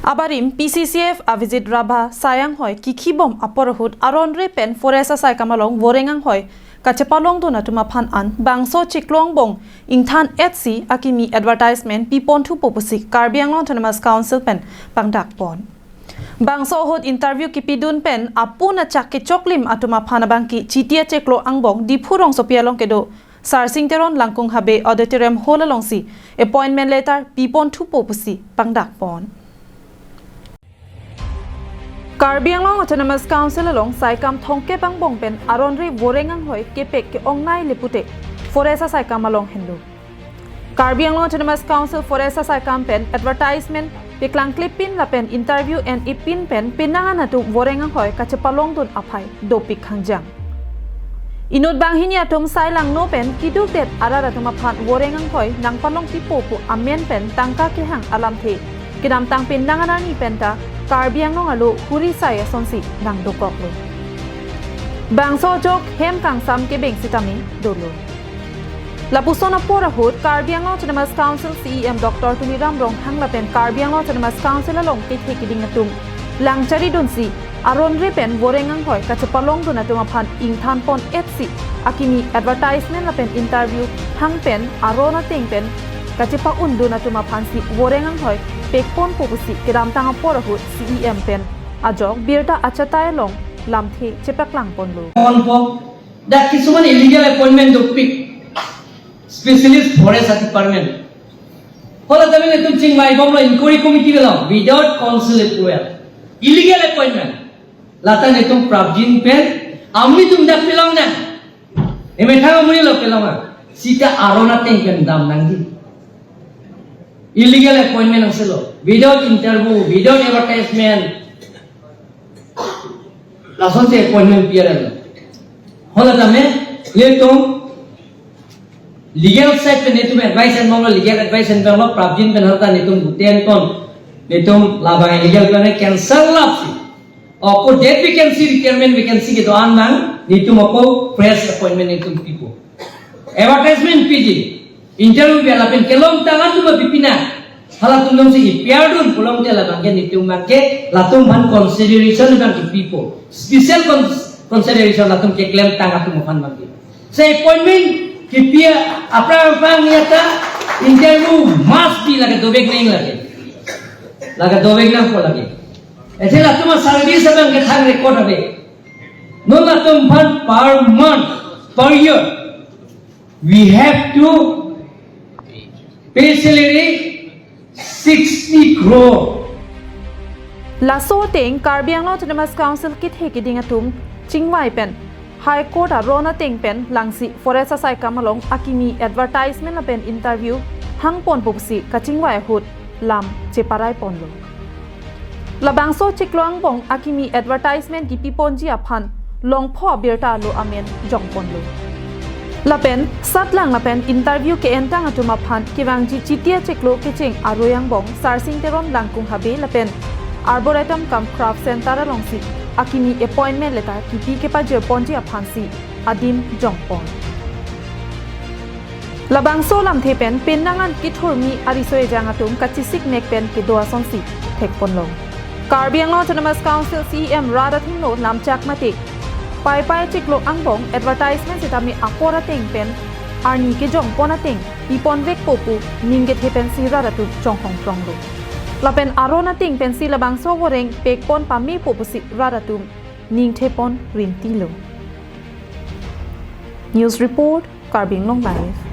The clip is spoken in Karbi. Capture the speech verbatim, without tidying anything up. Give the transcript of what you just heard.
Abarim P C C F Avijit Rabha sai anghoi kikhibom apor ahut aron re pen forest asaikam along voreng anghoi kachepalongdun atum aphan an bangso chiklo angbong ingthan etsi akimi advertisement piponthupo pusi Karbi Anglong Autonomous Council pen pangdakpon. Bangso ahut interview kipidun pen apun achak kechoklim atum aphan abangke Chiti achiklo angbong Diphu rongsopi along kedo Sarsing Teron Langkung Habe Auditorium Hall alongsi appointment letter piponthupo pusi pangdakpon. Karbi Anglong Autonomous Council along saikam thomkep angbong pen aron re voreng anghoi kepek ke-ongnei le pute forest asaikam along henlo. Karbi Anglong Autonomous Council forest asaikam pen advertisement peklangklepin lapen interview en-ipin pen penang an atum voreng anghoi kachepalongdun aphai dopik khangjang. Inut banghini atum sai langno pen kidukdet arat atum aphan voreng anghoi nangpalongpipo pu amen pen tangka kehang alamthe kedamtang penang an arni penta Karbi Anglong alo huri sai asonsi nangdokoklo. Bangso ajok hem kangsam kebeng sitame dolo. Lapuson apor ahut Karbi Anglong Autonomous Council C E M Doctor Tuliram Ronghang lapen Karbi Anglong Autonomous Council along kethe kiding atum langcharidunsi aron re pen voreng anghoi kachepalongdun atum aphan ingthanpon etsi akimi advertisement lapen interview hang pen aron ateng pen kachepa-undun atum aphansi voreng anghoi pekponpo pusi kedamtang apor ahut C E M pen ajok birta achatai along lamthe chepaklangponlo. Ponpo, dak kisuman illegal appointment dopik, specialist forest department. Hala tame netum chingvaibomlo inquiry committee along without council approval. Illegal appointment. Lata netum prapjin pen, amonit atum dak pelong na. Emethang amonit lo pelong na. Sita aron ateng pen dam nangji. Illegal appointment angselo. Without interview, without advertisement. Lasonsi appointment piya ra. Hala tame, netum legal side pen netum advice enbomlo, legal advice enbomlo, prapjin pen halta netum guten kon, netum labang illegal pen cancel lapsi. Ako dead vacancy, retirement vacancy kedo-an nang, netum ako fresh appointment netum pipo. Advertisement piji, interview pi lapen kelongtang atum apipi na. Halatum nangsi ipiardun pulote labangke netum abangke latum aphan consideration abang kipipo. Special cons-, consideration latum keklemtang atum aphan abangke. Sa appointment kipi aphrang aphrang ya ta interview must be lake dovek nang lake. Lake dovek nangpo lake. Ese latum a-service abangke thang record ave. Non latum aphan per month, per year, we have to pay salary sixty crore. Laso ateng Karbi Anglong Autonomous Council kethe kiding atum chingvai pen High Court aron ateng pen langsi forest asaikam along akimi advertisement lapen interview hangponpo pusi kachingvai ahut lam cheparaiponlo. Labangso chiklo angbong akimi advertisement kipiponji aphan longpho abirta alo amen jongponlo. Lapen satlang lapen interview ke-entang atum aphan kevangji Chiti achiklo kecheng arui angbong Sarsing Teron Langkung Habe lapen Arboretum cum Craft Center alongsi akimi appointment letter kipi kepajirponji aphansi adim jongpon. Labangso lamthe pen penang an kethurmi ariso ejang atum kachesik mek pen kedo asonsi thekponlong. Karbi Anglong Autonomous Council C E M rat athengno lamchak mate Paipai chiklo angbong advertisement sitame apor ateng pen arni kejongpon ateng piponvekpo pu ning kethe pensi rat atum chonghong thronglo. Lapen aron ateng pensi labangso voreng pekpon pamepo pusi rat atum ningthepon rintilo. News report, Karbi Anglong Live.